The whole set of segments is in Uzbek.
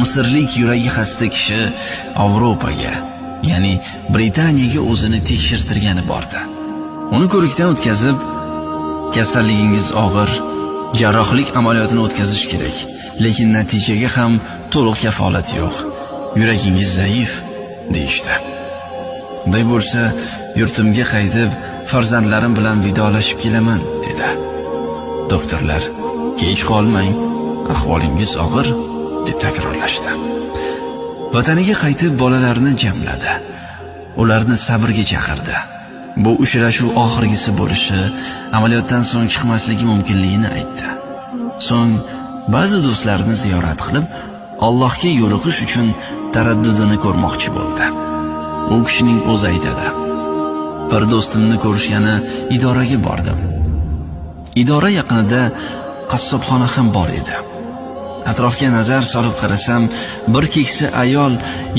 Misrlik yuragi xasta kishi Yevropaga, ya'ni Britaniyaga o'zini tekshirtirgani bordi. Uni ko'rikdan o'tkazib, kasalligingiz og'ir, jarrohlik amaliyotini o'tkazish kerak, lekin natijaga ham to'liq kafolat yo'q. Yuragingiz zaif, deyishdi. Unday bo'lsa, yurtimga qaytib, farzandlarim bilan vidolashib kelaman, dedi. Doktorlar, kech qolmang, ahvolingiz og'ir, deb takrorlashdi. Vataniga qaytib bolalarini jamladi. Ularni sabrga chaqirdi. Bu uchrashuv oxirgisi bo'lishi, amaliyotdan so'ng chiqmasligi mumkinligini aytdi. So'ng ba'zi do'stlarini ziyorat qilib, Allohga yo'liqish uchun taraddudini ko'rmoqchi bo'ldi. U kishining o'zi aytadi: "Bir do'stimni ko'rishgani idoraga bordim. Idora yaqinida qassobxona ham bor edi. Atrofga nazar solib qarasam, bir keksa ayol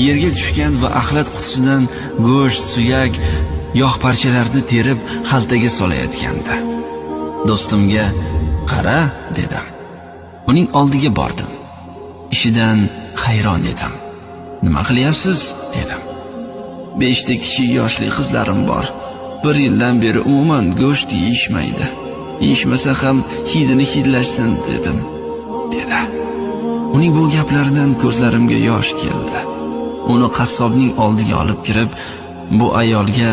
yerga tushgan va axlat qutisidan go'sht, suyak, yog' parchalarini terib xaltaga solayotgandi. Do'stimga "Qara", dedim. Uning oldiga bordim. Ishidan hayron edim. "Nima qilyapsiz?" dedim. "5 ta kichik yoshli qizlarim bor. Bir yildan beri umuman go'sht yeyishmaydi. Yeyishmasa ham hidini hidlashsin dedim", dedi. Uning bu gaplaridan ko'zlarimga yosh keldi. Uni qassobning oldiga olib kirib, "Bu ayolga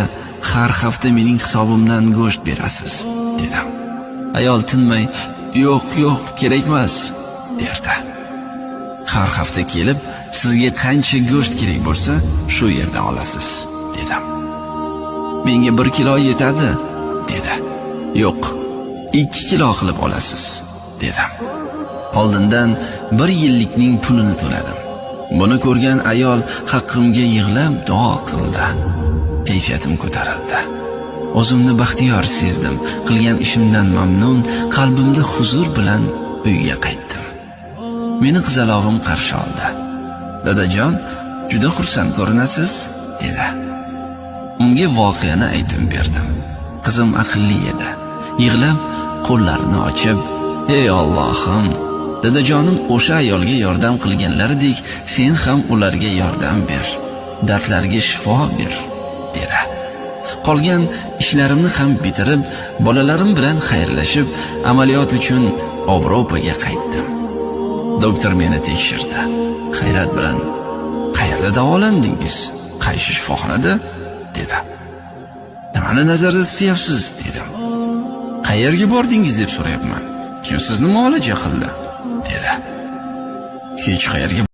har hafta mening hisobimdan go'sht berasiz", dedim. Ayol tinmay, "Yo'q, yo'q, kerakmas", derdi. "Har hafta kelib, sizga qancha go'sht kerak bo'lsa, shu yerdan olasiz", dedim. "Menga 1 kilo yetadi", dedi. "Yo'q, 2 kilo qilib olasiz", dedim. Oldindan bir yillikning pulini to'ladim. Buni ko'rgan ayol haqqimga yig'lab duo qildi. Kayfiyatim ko'tarildi. O'zimni baxtiyor sezdim. Qilgan ishimdan mamnun, qalbimda huzur bilan uyga qaytdim. Meni qizalog'im qarshi oldi. "Dadajon, juda xursand ko'rinasiz", dedi. Unga voqeani aytib berdim. Qizim aqlli edi. Yig'lab, qo'llarini ochib, "Ey Allohim, dadajonim o'sha ayolga yordam qilganlaridek, sen ham ularga yordam ber. Dardlariga shifo ber", dedi. Qolgan ishlarimni ham bitirib, bolalarim bilan xayrlashib, amaliyot uchun Yevropaga qaytdim. Doktor meni tekshirdi. Hayrat bilan, "Qayerda davolandingiz? Qaysi shifoxonada?" dedi. "Nimani nazarda tutyapsiz?" dedim. "Qayerga bordingiz deb so'rayapman. Kim sizni muolaja qildi?" dedi. Hech qayerga